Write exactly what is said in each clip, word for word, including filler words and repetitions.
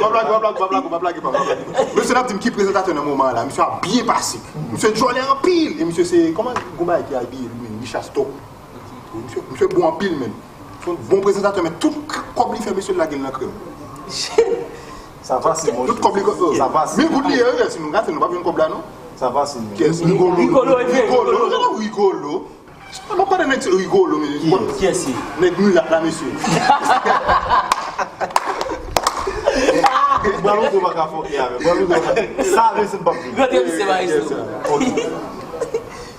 Pa blage, pa blage, pa blage, pa blage, pa blage. Mesye n ap di m ki prezantatè nan moman an la. Misye ap byen pase. Misye djòlè anpil. E misye se, kòman gon bagay ki abiye li menm? Michasto. Misye, misye bon anpil menm. Se yon bon prezantatè, men tout kòb li fè, mesye lage l nan krèm. Sa fasil, monchè. Tout kòb li, sa fasil. Mil goud li ye, wi, si nou gate, nou p ap jwenn kòb la, non. Sa fasil, monchè. Kiyès? Rigolo. Rigolo, e vre, Rigolo. Rigolo. Non, Rigolo. Mwen pa konnen nèg Rigolo, men. Kiyès? Kiyès se? Nèg milat la, mesye. Bwa Louko pa ka fòke avè. Bwa Louko pa ka. Sa vle se m p ap vin. Gade misye ba iso. Ok.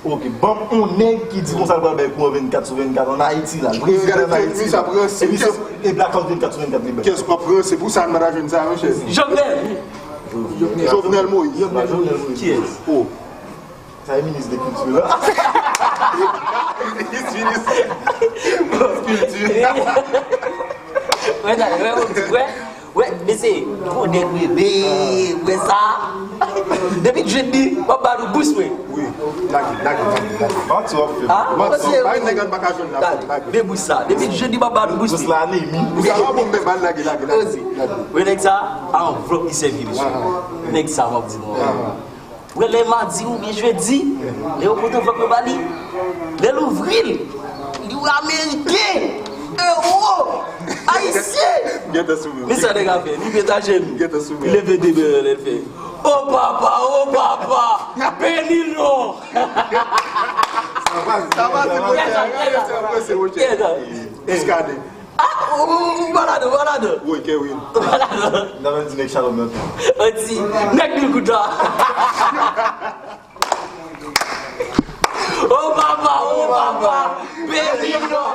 Ok, ban m yon nèg ki di konsa l pral bay kouran vennkat sou vennkat ann Ayiti la. Prezidan ann Ayiti. Misye ap ranse. Epi se e blackout vennkat sou vennkat li bay. Kiyès w ap ranse pou sa, n pa ta jwenn sa, monchè? Jovenel. Jovenel Moïse. Jovenel Moïse. Kiyès? Oh. Sa e minis de kilti la. Minis, minis. Kilti. Wè, wè, wè, wè, mesye, gwo nèg bebe, wè sa. Depi jedi, m ap ba nou bous, wè. Wi, lage, lage, lage, lage. Manti w ap fè. Ah, Manti, mesye, bay nèg an pa ka jwenn la, gade, lage. De bous sa. Depi jedi, m ap ba nou bous, Bous la anemi. Ou sa va bon, men bal lage, lage, lage, lage. Wè nèg sa, a anvlòp li sèvi, mesye. Nèg sa, m ap di nou. Wè lè madi oubyen jedi, lè yo pote anvlòp yo ba li, lè l ouvri l, li wè ameriken, ewo, ayisyen. Gentan sou mwen. Men sa nèg a fè, li met ajenou. Gentan sou mwen. Li leve de men l, li fè, o papa, o papa, beni non. Sa va, se monchè. Sa va, se monchè. Kiyès sa? Muscadin. Ah, ou, ou, ou pa ladan, ou pa ladan. Wi, Kerwin. Ou pa ladan. N ap di nèg Shalom nan tou. Anti, nèg mil goud la. O papa, o papa, beni non.